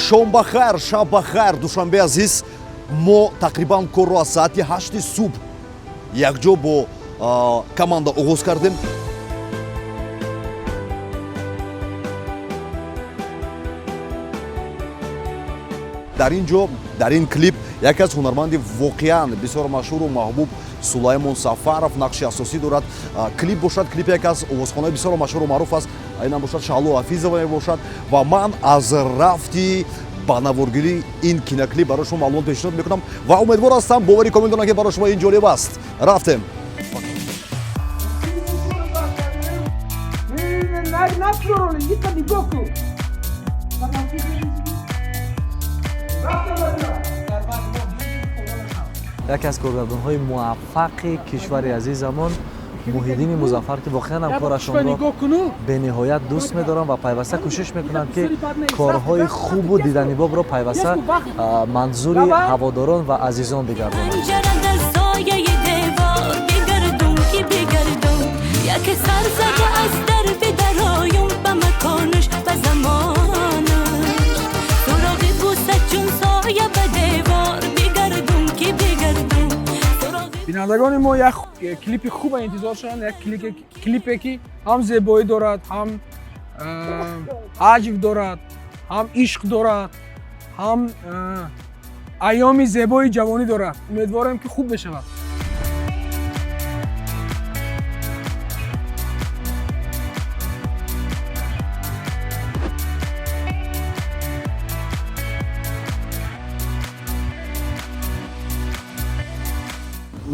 Шом ба хайр, шаб ба хайр, Душанбе азиз. Мо тақрибан корро аз соати 8 субҳ якҷо бо команда оғоз кардем. Дар ин ҷо, дар ин клип, яке аз ҳунарманди воқеан бисёр машҳуру маҳбуб Сулаймон Сафаров нақши асосӣ дорад. Клип бошад, клип яке аз овозхонаи бисёр машҳуру маъруф аст, инам бошад Шаҳло Ҳафизова мебошад. Ва ман аз рафти ба наворгирии ин киноклип барои шумо маълумот пешниҳод мекунам ва умедвор ҳастам, боварӣ комил дорам, ки барои шумо ин ҷолиб аст. Рафтем. Яке аз коргардонҳои муваффақи кишвари азизамон Муҳиддини Музаффар, ки воқеан ҳам корашонро бениҳоят дӯст медорам ва пайваста кӯшиш мекунанд, ки корҳои хубу диданибобро пайваста манзури ҳаводорон ва азизон бигардонанд. Панҷара дар сояи девор бигардум, ки бигардум, яке сар зада аз дар бидароюм, ба маконаш, ба замонаш, суроғи бӯса чун соя ба девор бигардум, ки бигардум, суроғи Бинандагони мо як клипи хуба интизор шаванд, як клипе, ки ҳам зебоӣ дорад, ҳам ҳаҷв дорад, ҳам ишқ дорад, ҳам айёми зебои ҷавонӣ дорад. Умедворем, ки хуб мешавад.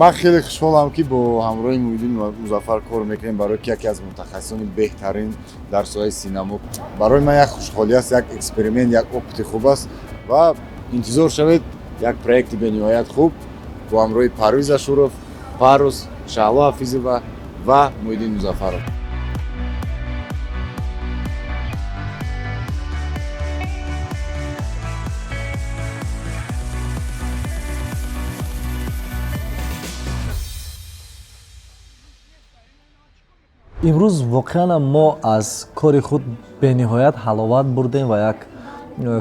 Ман хеле хушҳолам, ки бо ҳамроҳи Муҳиддин Музаффар кор мекунем, барои ки яке аз мутахассисони беҳтарин дар соҳаи синамо. Барои ман як хушҳолӣ аст, як эксперимент, як опыти хуб аст ва интизор шавед як проекти бениҳоят хуб бо ҳамроҳи Парвиз Ашуров, Парус, Шаҳло Ҳафизова ва Муҳиддин Музаффаров. Имрӯз воқеанам мо аз кори худ бениҳоят ҳаловат бурдем ва як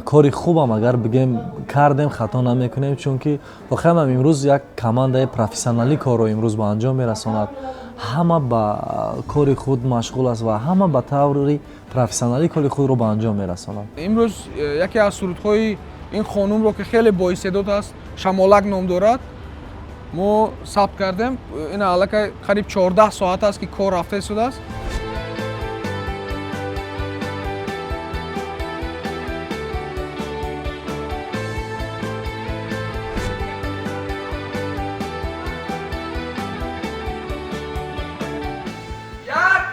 кори хубам агар бигем, кардем, хато намекунем, чунки воқеанам имрӯз як командаи профессионалӣ корро имрӯз ба анҷом мерасонад. Ҳама ба кори худ машғул аст ва ҳама ба таври профессионалӣ кори худро ба анҷом мерасонад. Имрӯз яке аз сурудҳои ин хонумро, ки хеле боистеъдод аст, «Шамолак» ном дорад, мо сабт кардем. Ин аллакай қариб 14 соат аст, ки кор рафта истодааст. Як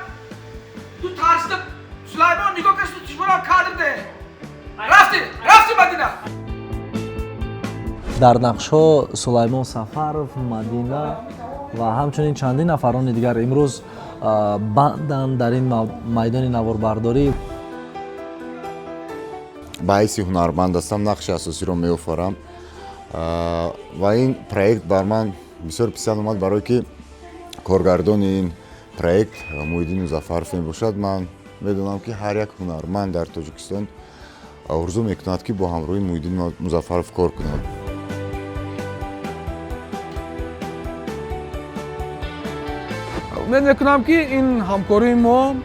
ду тарсида Сулаймон нигоҳ кас, тишмонам кадр де. Рафти, рафти, Мадина. Дар нақшҳо Сулаймон Сафаров, Мадина ва ҳамчунин чандин нафарони дигар имрӯз банданд дар ин майдони наворбардорӣ. Ба ҳайси ҳунарманд ҳастам, нақши асосиро меофарам ва ин проект бар ман бисёр писанд омад, барое ки коргардони ин проект Муҳиддин Музаффаров мебошад. Ман медонам, ки ҳар як ҳунарманд дар Тоҷикистон орзу мекунад, ки бо ҳамроҳи Муҳиддин Музаффаров кор кунад. Умед мекунам, ки ин ҳамкории мо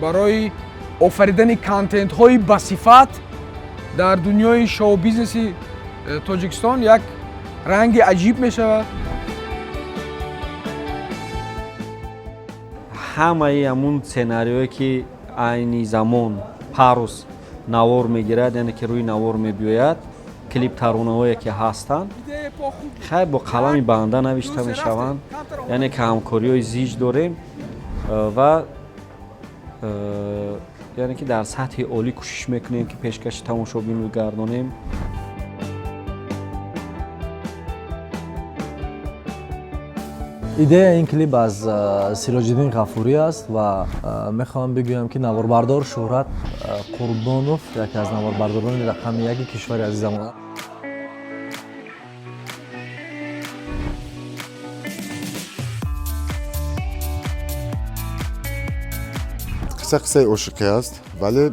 барои офаридани контентҳои басифат дар дунёи шоу-бизнеси Тоҷикистон як ранги аҷиб мешавад. Ҳамаи ҳамун сценариое, ки айни замон Парус навор мегирад, яъне ки рӯи навор мебиёяд, клип, таронаҳое ки ҳастанд, хай, бо қалами банда навишта мешаванд, яъне ки ҳамкориҳои зич дорем ва яъне ки дар сатҳи олӣ кӯшиш мекунем, ки пешкаши тамошобин бигардонем. Идеяи ин клип аз Сироҷиддин Ғафурӣ аст ва мехоҳам бигӯям, ки наворбардор Шӯҳрат Қурбонов, яке аз наворбардорони рақами яки кишвари азизамон. Қисса қиссаи ошиқӣ аст, вале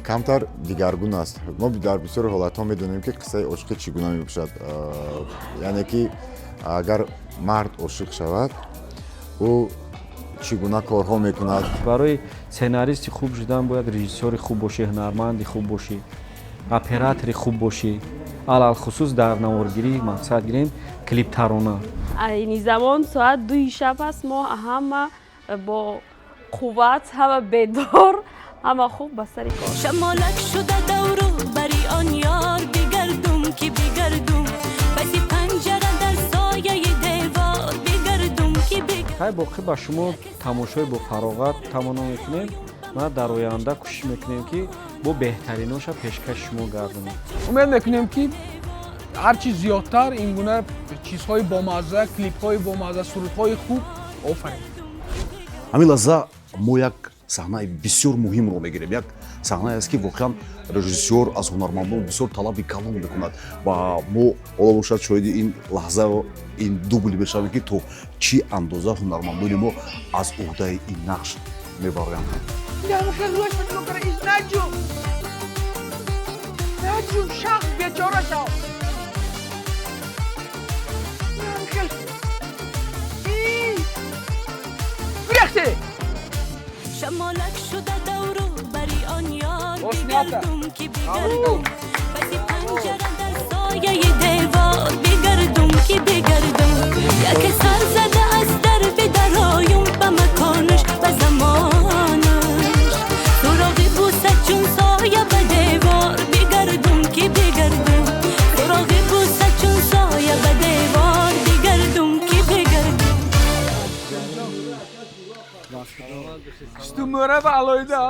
Камтар дигаргун аст. Мо дар бисёри ҳолатҳо медонем, ки қиссаи ошиқӣ чӣ гуна мебошад, яъне ки агар мард ошиқ шавад, ӯ чӣ гуна корҳо мекунад. Барои сценаристи хуб шудан бояд режиссёри хуб бошӣ, ҳунарманди хуб бошӣ, оператори хуб бошӣ, алалхусус дар наворгирӣ, мақсад гирем, клип тарона. Айни замон соат 2-и шаб аст. Мо ҳама бо қувват, ҳама бедор, ҳама хуб, ба сари кор. Шамолак шуда давру бари он ёр бигардум, ки бигардум, паси панҷара дар сояи девор бигардум, ки бигардум. Хай, боқӣ ба шумо тамошои бо фароғат таманно мекунем ва дар оянда кӯшиш мекунем, ки бо беҳтариноша пешкаши шумо гардонем. Умед мекунем, ки ҳарчи зиёдтар ин гуна чизҳои бомазза, клипҳои бомазза, сурудҳои хуб офарем. Ҳамин лаҳза мо як саҳнаи бисёр муҳимро мегирем, як саҳнае аст, ки воқеан режиссёр аз ҳунармандон бисёр талаби калон мекунад ва мо ҳоло бошад шоҳиди ин лаҳза, ин дубл мешавем, ки то чӣ андоза ҳунармандони мо аз уҳдаи ин нақш мебароянд. Наҷум, наҷум, шахс бечора шав. Хел гурехте. Шамолак шуда давру бари он ёр бигардум, ки бигардум, паси панҷара дар сояи девор бигардум, ки бигардум, яке сар зада аз дар бидароюм, ба маконаш, ба замонаш, суроғи буса чун соя ба девор бигардум, ки бигардум, суроғи буса чун соя ба девор бигардум, ки бигардум. Стумӯра ба алоҳида.